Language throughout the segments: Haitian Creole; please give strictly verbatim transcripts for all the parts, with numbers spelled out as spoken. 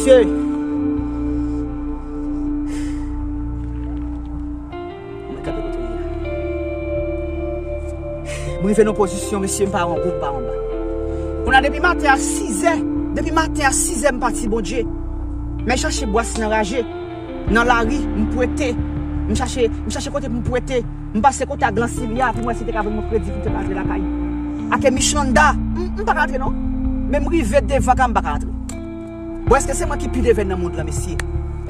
Ye! Mwen kanpe kote m ye a. M rive nan pozisyon, mesye, m pa anwo, m pa anba. Kounye a, depi maten a sizè, depi maten a sizè, m pati, Bondye. Men chache bwa si nan raje, nan lari, m pwete. M chache, m chache kote pou m pwete. M pase kote a Glansilia pou m wè si te ka vann mwen kredi pou m te ka antre lakay. Ake Michlanda, m, m pa ka antre non. Men m rive devan kay la, m pa ka antre. Bon, èske se mwen ki pi devèn nan mond lan, mesye?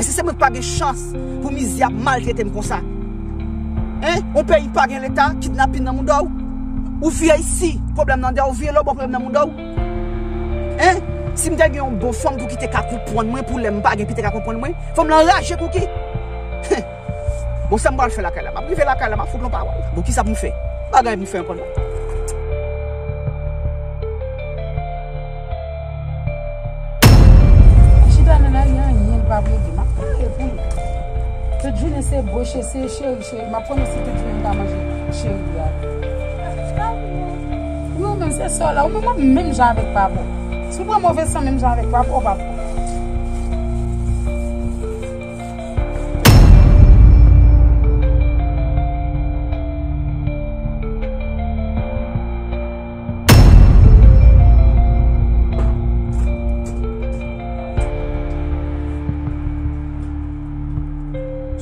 Èske se mwen ki pa gen chans pou mizè ap maltrete m konsa? Hein? On peyi pa gen leta, kidnapin nan mouda w. Ou vye isi, pwoblèm nan dèyè w, vye lòbò, pwoblèm nan mouda w. Hein? Si m te gen yon bon fanm pou ki te ka konprann mwen, pou lè m pa gen, pou te ka konprann mwen, fanm lan raje kou ki. Bon, sa m pral fè lakay la? M ap rive lakay la, m ap fout yon pawòl. Bon, kisa pou m fè? Bagay pou m fè ankò non. Chita nan lari, anyen l p ap regle. M ap pare pou li. Tout jounen se bouche, se cheri, cheri. M ap konnen si tout jounen m ta manje cheri a. Wi, ou menm se sa w la. Ou menm, w ap menm jan avèk papa w. Si w pran move san menm jan avèk papa w, w p ap pran.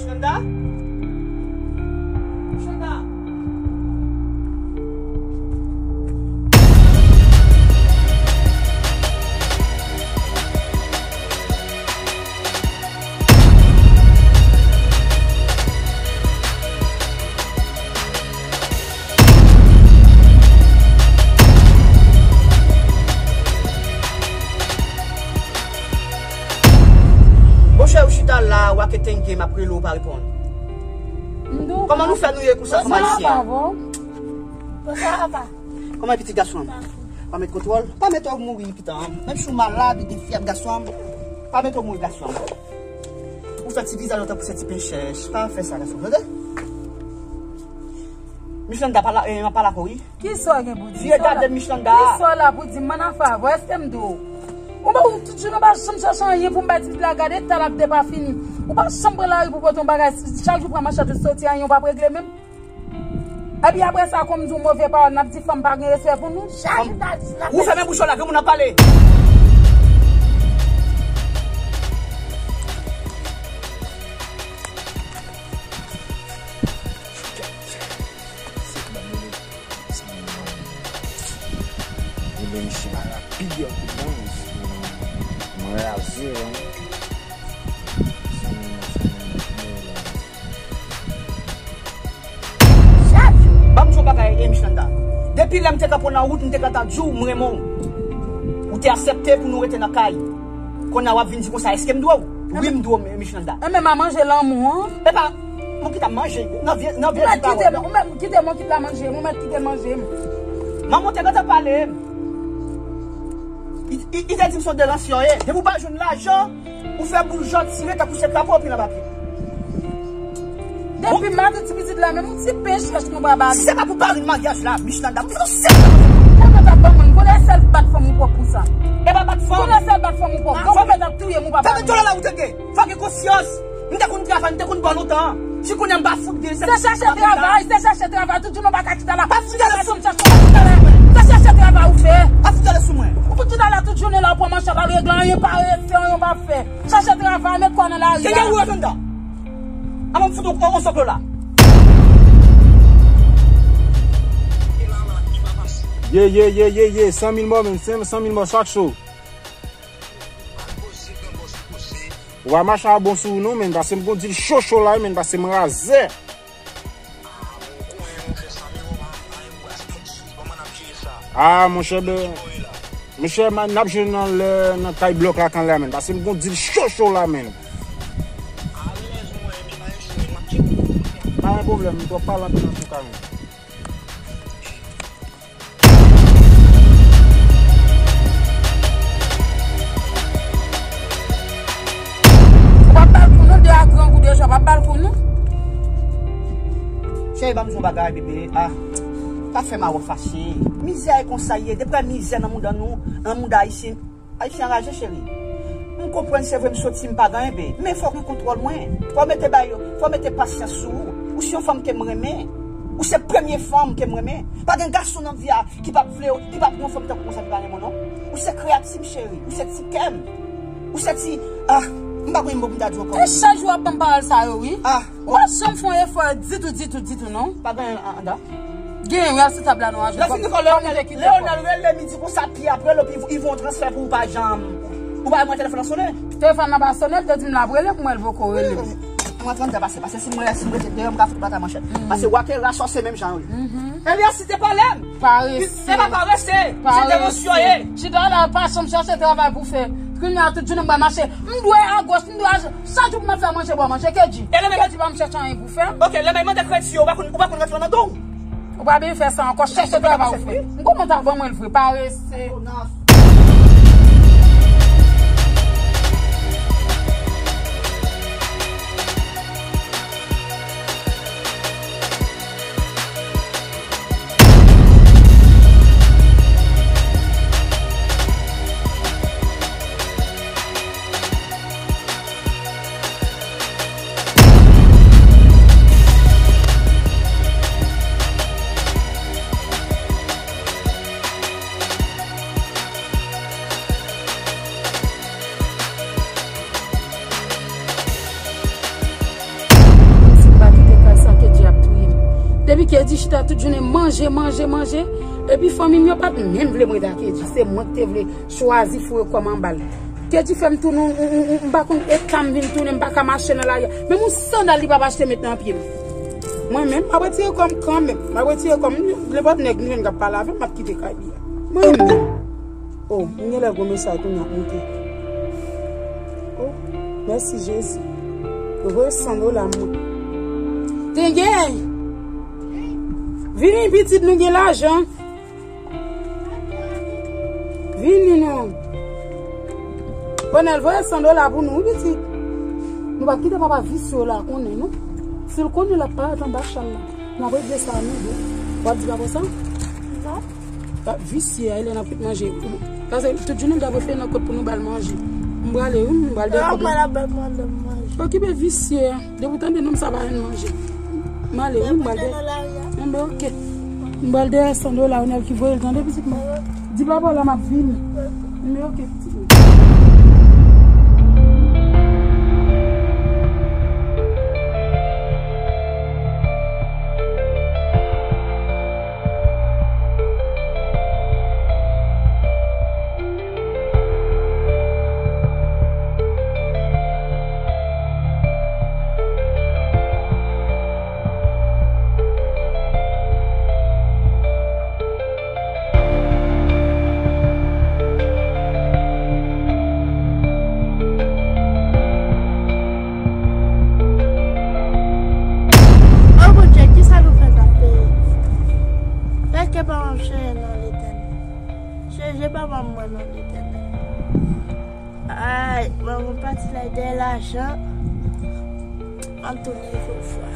Chanda? Chanda? Monchè, ou chita la, w ake tenge, m ap rele w, ou pa reponn. Kòman nou fè nou ye konsa kòm Ayisyen? Bonswa, papa. Kòman pitit gason an? Pa met kontwòl. Pa mete w mouri, pitit an. Menm si w malad, ou gen fyèv, gason an, pa mete w mouri, gason an. Ou fè ti vizaj ou tankou se ti pen chèch. Pa fè sa, gason, tande? Michlanda, pa la, eh, pa la kou, wi. Kisa w gen pou di? Vye gade Michlanda. Kisa w la pou di m, man a favò, èske m di w? Ou pa, ou tout jounen ou pa janm chèche anyen pou m bay ti pitit la gade, ta l ap depafini. Ou pa janm pran lari pou pote yon bagay, chak jou pran manchèt ou soti, anyen ou p ap regle menm. Epi apre sa, kon m di w move pawòl, n ap di fanm pa gen respè pou nou. Chak jounalis n ap... Ou fèmen bouch ou la, granmoun ap pale. Ebyen, misye pa rapid, yo, mwen raze, wi. Ban m di w yon bagay, eh, Michlanda. Depi lè m te kanpe w nan wout, m te gentan di w m renmen w. Ou te aksepte pou nou rete nan kay. Kounye a w ap vin di konsa, èske m dwe w? Wi, m dwe w, Michlanda. Enben, m a manje lanmou an. Epa, mwen kite m manje. Nan vye, nan vye ti pawòl. Ou mèt kite m, ou mèt kite m, ou kite la manje m, ou mèt kite manje m. Manman w te gentan pale m. Li, li, li te di m se yon delansye w ye. Depi w pa jwenn lajan, ou fè boul jan tire tankou se krapo w pile nan papye. Depi maten ti pitit la, menm yon ti pen chèch nou pa ba li. Si se pa pou pari maryaj la, Michlanda, m fè yon sèl. Konnen w t ap ban mwen, konnen sèl bat fanm ou pwòp pou sa. E pa bat fanm. Konnen sèl bat fanm ou pwòp. Bon, ou mèt ap touye m, ou pa ba mwen. Fè tole la ou tande. Fò gen konsyans. M te konn travay, m te konn ba w lontan. Si kounye a m pa fout gen, se chèche travay, se chèche travay. Tout jounen w pa ka chita la. Pa fout ale sou mwen. Se chèche travay ou fè. Pa fout ale sou mwen. Ou fout chita la tout jounen la, ou pran manchèt al regle, anyen pa regle, anyen pa fè. Chèche travay, met kò nan lari a. Tande ou, Janda. An m fout yon, yon sòk la. Ye, ye, ye, ye, ye, san mil mò, menm, san, san mil mò chak jou. Ou pa mache a bon sou ou non, menm, paske m gon dil cho cho la, menm, paske m razè. Ah, monchè, ben, monchè, n ap jwe nan lè, nan kay blòk la, kan lè, menm, paske m gon dil cho cho la, menm. Pa gen pwoblèm, m twò pale anpil antouka, menm. Ou p ap ba l kou non, de a grangou deja, w p ap ba l kou non. Cheri, ban m di w yon bagay, bebe. Ah, pa fè Mawòk fache. Mizè e konsa ye. Depi w wè mizè nan mouda nou, nan mouda Ayisyen, Ayisyen anraje, cheri. M konprann se vre m soti m pa gen anyen, men fòk m kontwòl mwen. Fò w mete bay yo, fò w mete pasyans sou ou. Ou se yon fanm ke m renmen. Ou se premye fanm ke m renmen. Pa gen gason nan vi a ki p ap vle w, ki p ap gen yon fanm tankou konsa ki pa renmen w non. Ou se kreyati m cheri. Ou se ti kè m. Ou se ti, ah, m pa konn mo pou m ta di w ankò. E chak jou w ap ban m pawòl sa yo wi. Ah. Ou pa janm fè yon efò ditou, ditou, ditou non. Pa gen anyen anndan. Gen, wi, al sou tab la nou a jwe. Lè fini kò Leonel, Leonel rele m, li di konsa, pi apre l, epi li voye yon transfè pou ou pa janm. Ou pa wè mwen telefòn nan sonnen? Telefòn nan pa sonnen, li te di m l ap rele m, mwen l poko rele m. Mwen antann sa pase, pase si mwen, si mwen rete deyò, m ka fout bat a manchèt. Pase w a ke rasòse menm jan wi. Elias, si te pale m. Parese. Se pa parese, se devosyon ye. Chita la, pa janm chèche travay pou fè. Kounye a tout jounen m pral mache. M dwe agoch, m dwe agoch. Chak jou pou m ap fè manje, bò manje, Kedji. Kedji pa m chèche anyen pou fè. Ok, lè mwen mande kredi yo, ou pa konn, ou pa konn rantre nan don. Ou pa byen fè sa ankò, chèche travay ou fè. M konn ou ta ban mwen l vre, parese. Si m pa kite kay sa, Kedji ap touye m. Depi Kedji chita tout jounen manje, manje, manje. Epi fanmi m yo pa t menm vle m rete ak Kedji. Se mwen ki te vle chwazi foure kò m anba l. Kedji fè m tounen, m, m, m, m pa konn eta m vin tounen, m pa ka mache nan lari a. Menm yon sandal li p ap achte met nan pye m. Mwen menm, m ap retire kò m kanmenm. M ap retire kò m. Nenpòt nèg m jwenn k ap pale avè m, m ap kite kay li a. Mwen menm. Oh, m genlè gwo mesaj kounye a ap moute. Oh, mèsi Jezi. Yo voye san dola mwen. Tenge! Vini pitit, nou gen lajan. Vini non. Bonèl voye san dola pou nou, wi pitit. Nou pa kite papa visye la konnen non. Si l konnen l ap parèt anba chal la. N ap regle sa nou de. W ap di papa sa? Non. Pa visye a, Elèn ap fout manje. Paske tout jounen m t ap reflechi nan kot pou nou ba l manje. M prale, wi, m pral dèyè kot la. Okipe visye a. Depi w tande non m sa pa jwenn manje. M ale, wi, m pral dèyè. Enben, oke. M pral dèyè san dola, ou nèg ki voye l, tande, pitit mwen. Di papa w la m ap vini. Enben, oke. O Bondye, kisa nou fè n ap peye? Fè ke papa m chanje non, Letènèl. Chanje papa m mwen non, Letènèl. Ay, mwen, mwen pati la dèyè lajan. M ap tounen yon fwa.